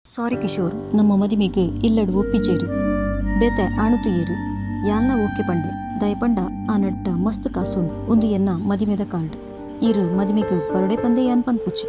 ಸಾರಿ ಕಿಶೋರ್, ನಮ್ಮ ಮದಿಮೆಗ್ ಇಲ್ಲಡ್ ಒಪ್ಪಿಜೆರ್. ಬೇತೆ ಆಣ್ ತೂಯೆರ್. ಯಾನ್ಲ ಓಕೆ ಪಂಡೆ. ದಾಯೆ ಪಂಡ ಆನಡ್ಡ ಮಸ್ತ್ ಕಾಸ್ ಉಂಡು. ಉಂದು ಎನ್ನ ಮದಿಮೆದ ಕಾರ್ಡ್. ಈರ್ ಮದಿಮೆಗ್ ಬರೊಡೆ ಪಂದೇ ಯಾನ್ ಪನ್ಪುಜಿ.